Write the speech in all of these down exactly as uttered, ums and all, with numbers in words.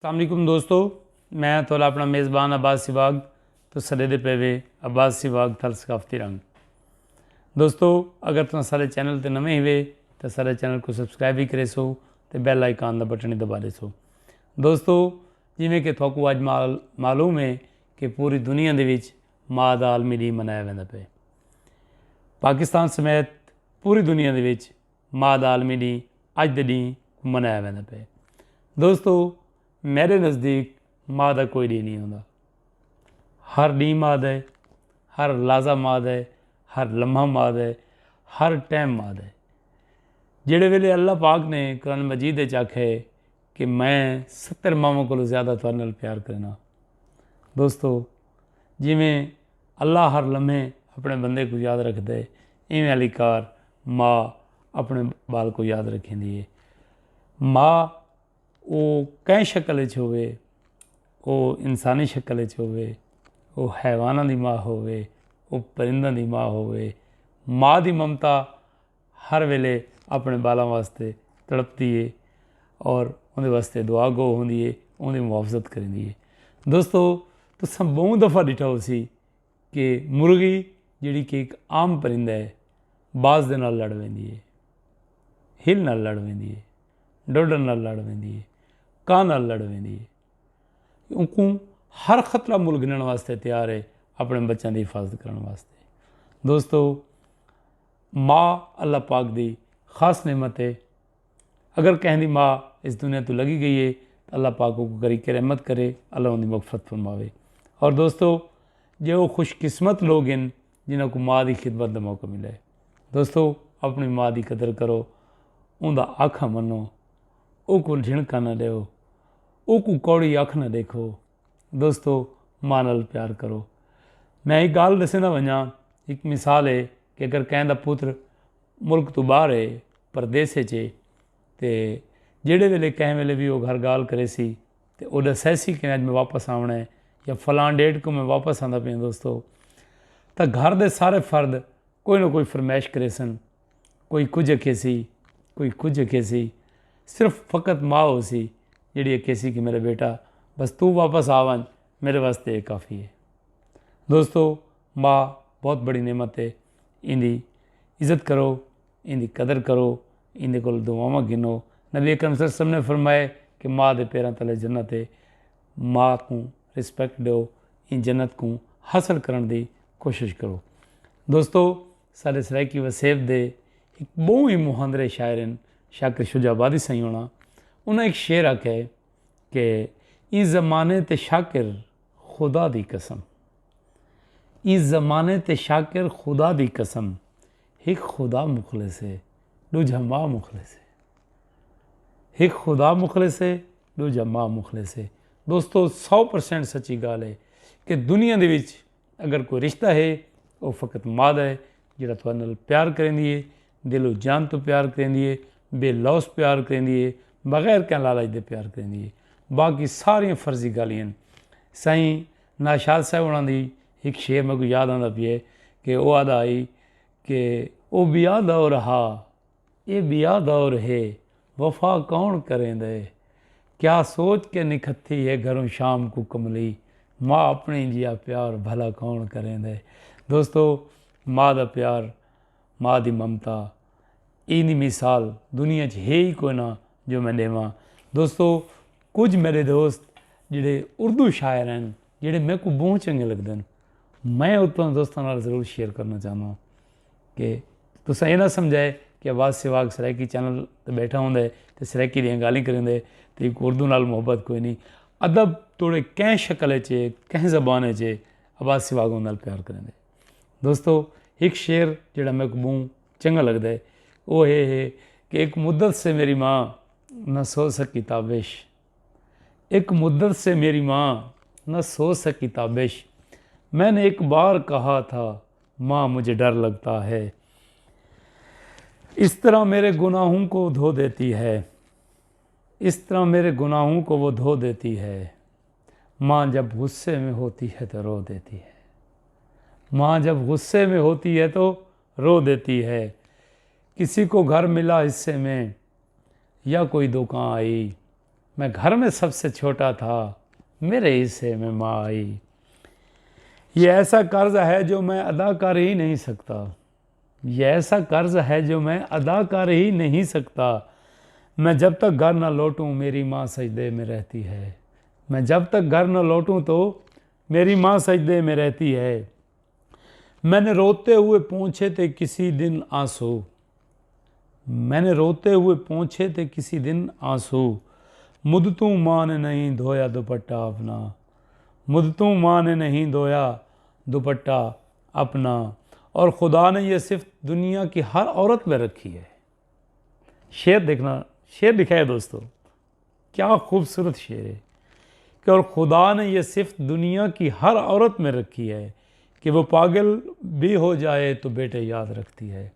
السلام علیکم دوستو، میں تھوڑا اپنا میزبان عباس سواگ تو سڈے دے پے وے عباس سواگ تھل ثقافتی رنگ۔ دوستو، اگر تم سارے چینل تے نویں ہوئے تو سارے چینل کو سبسکرائب بھی کرے سو تے بیل آئیکن دا بٹن دبا دے سو۔ دوستو، جویں کہ تھوکو اج مال معلوم ہے کہ پوری دنیا دے وچ ماء دا عالمی ڈی منایا ویندا پے۔ پاکستان سمیت پوری دنیا دے وچ ماء دا عالمی ڈی اج دے ڈی منایا ویندا پے۔ دوستو، میرے نزدیک ماء دا کوئی ڈی نہیں ہوندا۔ ہر ڈی ماء دا ہے، ہر لازہ ماء دا ہے، ہر لمحہ ماء دا ہے، ہر ٹائم ماء دا ہے۔ جڑے ویلے اللہ پاک نے قرآن مجید وچ آکھے کہ میں ستر ماواں کولوں زیادہ تہاڈے نال پیار کرنا۔ دوستو، جویں اللہ ہر لمحے اپنے بندے کو یاد رکھدا ہے، ایویں والی کار ماء اپنے بال کو یاد رکھیندی ہے۔ ماء او کہیں شکل وچ ہووے، او انسانی شکل وچ ہووے، او حیواناں دی ماء ہووے، او پرنداں دی ماء ہووے، ماء دی ممتا ہر ویلے اپنے بالاں واسطے تڑپدی ہے اور اوندے واسطے دعا گو ہوندی ہے، اوندی محافظت کریندی ہے۔ دوستو، تساں بہوں دفعہ ڈٹھا ہوسی کہ مرغی جڑی کہ ایک عام پرندہ ہے، باز دے نال لڑ ویندی ہے، ہل نال لڑ ویندی ہے، ڈوڈن نال لڑ ویندی ہے، کاں نال لڑ ویندی ہے۔ اونکوں ہر خطرہ مل گھنن واسطے تیار ہے، اپنے بچاں دی حفاظت کرن واسطے۔ دوستو، ماء اللہ پاک دی خاص نعمت ہے۔ اگر کہیں دی ماء اس دنیا تو لگی گئی ہے تو اللہ پاک کو کری کے رحمت کرے، اللہ ان دی مغفرت فرماوے۔ اور دوستو، جے وہ خوش قسمت لوگ ہیں جنہاں کو ماء دی خدمت دا موقع ملے۔ دوستو، اپنی ماء دی قدر کرو، ان دا آکھا منو، او کو جھنکا نہ دیو، او کو کوڑی اکھ نہ دیکھو۔ دوستو، ماء نال پیار کرو۔ میں ایک گال دسے نہ ونجاں، ایک مثال ہے کہ اگر کہیں دا پتر ملک تو باہر ہے، پردیس وچ ہے، تے جیڑھے ویلے کہیں ویلے بھی وہ گھر گال کرے سی تے او ڈسے سی کہ اج میں واپس آونا ہے یا فلاں ڈیٹ کو میں واپس آندا پیاں دوستو، تاں گھر دے سارے فرد کوئی نہ کوئی فرمائش کریسن، کوئی کجھ اکھیسی، کوئی کجھ اکھیسی۔ صرف فقط ماء ہوسی جیڑھی اکھیسی کہ میرا بیٹا، بس تو واپس آ ونج، میرے واسطے یہ کافی ہے۔ دوستو، ماء بہت بڑی نعمت ہے، ایندی عزت کرو، ایندی قدر کرو، ایندے کول دعاواں گھنو۔ نبی اکرم صلی اللہ علیہ وسلم نے فرمائے کہ ماء دے پیراں تلے جنت ہے، ماء کوں رسپیکٹ ڈیو، ایں جنت کوں حاصل کرن دی کوشش کرو۔ دوستو، ساڈے سرائیکی وسیب دے ہک بہوں ہی مہاندرے شاعر ہن شاکر شجاع آبادی سائیں ہونا، انہاں ہک شعر آکھیا ہے کہ ایں زمانے تے شاکر خدا دی قسم، ایں زمانے تے شاکر خدا دی قسم، ہک خدا مخلص ہے، ڈوجھا ماء مخلص ہے۔ ہک خدا مخلص ہے، ڈوجھا ماء مخلص ہے۔ دوستو، سو پرسینٹ سچی گال ہے کہ دنیا دے وچ اگر کوئی رشتہ ہے، او فقط ماء دا ہے، جڑا تہاڈے نال پیار کریندی ہے، دل و جان تو پیار کریندی ہے، بے لوث پیار کریندی ہے، بغیر کہیں لالچ دے پیار کریندی ہے۔ باقی ساریاں فرضی گالیاں ہن۔ سائیں ناشاد صاحب ہونا دی ہک شعر میکوں یاد آندا پیا ہے کہ او آدھا ہئی کہ او بیا دور ہا، اے بیا دور ہے، وفا کون کریندے؟ کیا سوچ کے نکھتی ہے گھروں شام کو کملی، ماء اپنی جیا پیار بھلا کون کریندے؟ دوستو، ماء دا پیار، ماء دی ممتا، ایندی مثال دنیا چ ہے ہی کوئی نہ جو میں ڈیواں۔ دوستو، کجھ میرے دوست جڑے اردو شاعر ہیں، جڑے میکوں بہوں چنگے لگدے ہیں، میں اتوں دوستاں نال ضرور شیئر کرنا چاہنا کہ تساں یہ نہ سمجھائے کہ عباس سواگ سرائیکی چینل تے بیٹھا ہوندا ہے تے سرائیکی دیاں گالیں کریندا ہے تے ایکوں اردو نال محبت کوئی نہیں۔ ادب توڑے کہیں شکل وچ ہے، کہیں زبان وچ ہے، عباس سواگ اوں نال پیار کریندا ہے۔ دوستو، ہک شعر جڑا میکوں بہوں چنگا لگدا ہے، او ہے ہے کہ ایک مدت سے میری ماں نہ سو سکی تابش، ایک مدت سے میری ماں نہ سو سکی تابش۔ میں نے ایک بار کہا تھا، ماں مجھے ڈر لگتا ہے، اس طرح میرے گناہوں کو دھو دیتی ہے، اس طرح میرے گناہوں کو وہ دھو دیتی ہے۔ ماں جب غصے میں ہوتی ہے تو رو دیتی ہے، ماں جب غصے میں ہوتی ہے تو رو دیتی ہے۔ کسی کو گھر ملا حصے میں یا کوئی دکان آئی، میں گھر میں سب سے چھوٹا تھا، میرے حصے میں ماں آئی۔ یہ ایسا قرض ہے جو میں ادا کر ہی نہیں سکتا۔ یہ ایسا قرض ہے جو میں ادا کر ہی نہیں سکتا۔ میں جب تک گھر نہ لوٹوں، میری ماں سجدے میں رہتی ہے۔ میں جب تک گھر نہ لوٹوں تو میری ماں سجدے میں رہتی ہے۔ میں نے روتے ہوئے پونچھے تھے کسی دن آنسو۔ میں نے روتے ہوئے پونچھے تھے کسی دن آنسو۔ مدتوں ماں نے نہیں دھویا دوپٹہ اپنا۔ مدتوں ماں نے نہیں دھویا دوپٹہ اپنا۔ اور خدا نے یہ صفت دنیا کی ہر عورت میں رکھی ہے۔ شعر دیکھنا، شعر لکھا ہے دوستو، کیا خوبصورت شعر ہے کہ اور خدا نے یہ صفت دنیا کی ہر عورت میں رکھی ہے کہ وہ پاگل بھی ہو جائے تو بیٹے یاد رکھتی ہے۔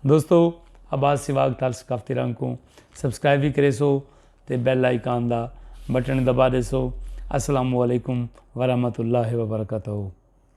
دوستو، عباس سواگ تال ثقافتی رنگ کو سبسکرائب بھی کرے سو تے بیل آئیکن دا بٹن دبا دے سو۔ السلام علیکم ورحمۃ اللہ وبرکاتہ۔